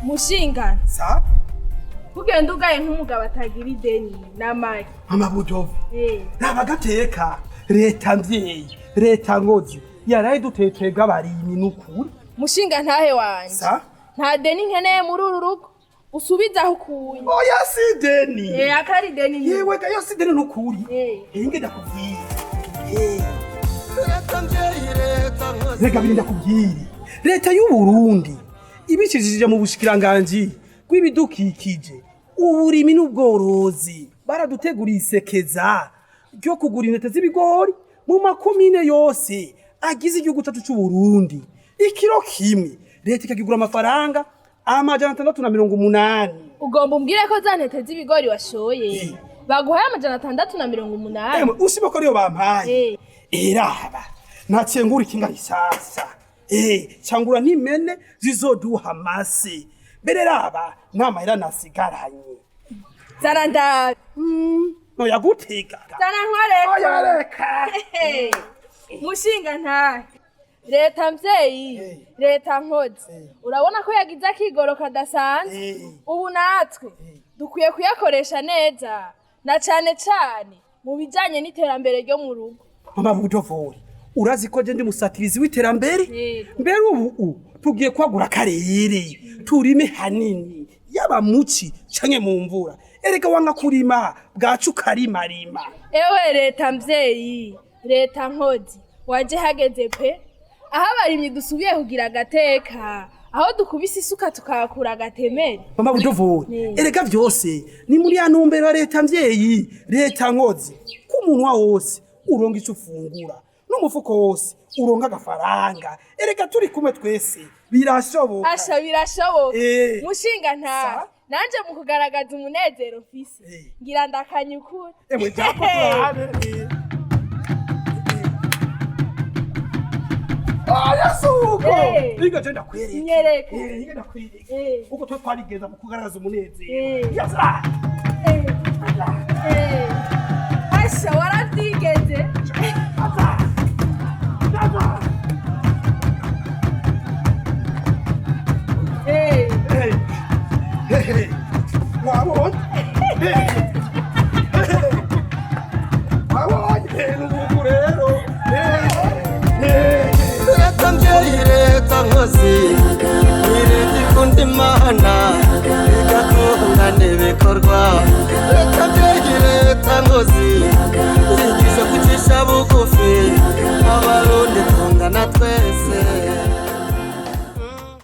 Mushinga Sa? Kugenda ugaye nk'umugabo atagira ideni n'amagi. Mama Budovu. Eh. Nabagateka leta mvyeyi, leta ngozi yaraye dutetega abarimyi n'ukuri. Mushinga ntahe wanje. Sa? Nta deni nkeneye muri uru rugo. Usubize aho ukuye. Oya si deni. Eh, akari deni ni. Yewe ga yo si deni n'ukuri. Eh. Inge ndakubwira. Eh. Reka biri ndakubwire. Leta y'u Burundi ibicishije mu bushikiranganji bw'ibidukikije, uburimi n'ubworozi, baraduteguriye isekeza ryo kugura intete z'ibigori mu makomine yose agize igihugu cyacu c'u Burundi. Ikiro kimwe leta ikakigura amafaranga 680. Ugomba umbwire ko za ntete z'ibigori washoye Eh. baguhaye 680? Emwe usiba ko ariyo bampaye. Eh. Eraba naciye ngura ikinga risasa, cangura n'impene zizoduha amase. Mbere raba nta mahera nasigaranye. Zana ndabe. Noya gutega. Zana nkoreko. Oya reka. Hey. Mushinga ntahe, leta mvyeyi, Eh. leta nkozi, Eh. urabona ko yagize akigoro kadasanzwe. Eh. Ubu natwe dukwiye kuyakoresha neza na cane cane mu bijanye n'iterambere ryo mu rugo. Mama Budovori, urazi ko je ndi musatirizi w'iterambere. Yego. Mbere ubu tugiye kwagura akarere, turime hanini, yaba muci canke mu mvura. Erega wanga kurima bwacu ukarimarima. Ewe leta mvyeyi, leta nkozi, waje hageze pe, aho abarimyi dusubiye kugira agateka, aho dukubise isuka tukahakura agatemere. Mama Budovori, Eh. erega vyose ni muri ya ntumbero ya leta mvyeyi, leta nkozi, ko umunwa wose uronga ico ufungura n'umufuko wose uronga agafaranga. Erega turi kumwe twese birashoboka. Asha birashoboka. Eh. Mushinga ntahe, Sa? nanje mu kugaragaza umunezero mfise, Eh. ngira ndakanyukura. Emwe japo turabe. Eh. Oya suko. Eh. Inga je ndakwereke. Nyereka. Eh, inga ndakwereke. Eh. Uko twe twarigeza mu kugaragaza umunezero. Eh. Yaza. Eh. Eh. Asha waravyigeze. Aza. Aza. Eh. Hey. Hey, hey. Wabonye? Hey. Hey. Wabonye? Hey, n'ubu rero. Hey. Hey. Leta mvyeyi, leta nkozi, ni leta ikunda Imana, igatungana ibikorwa.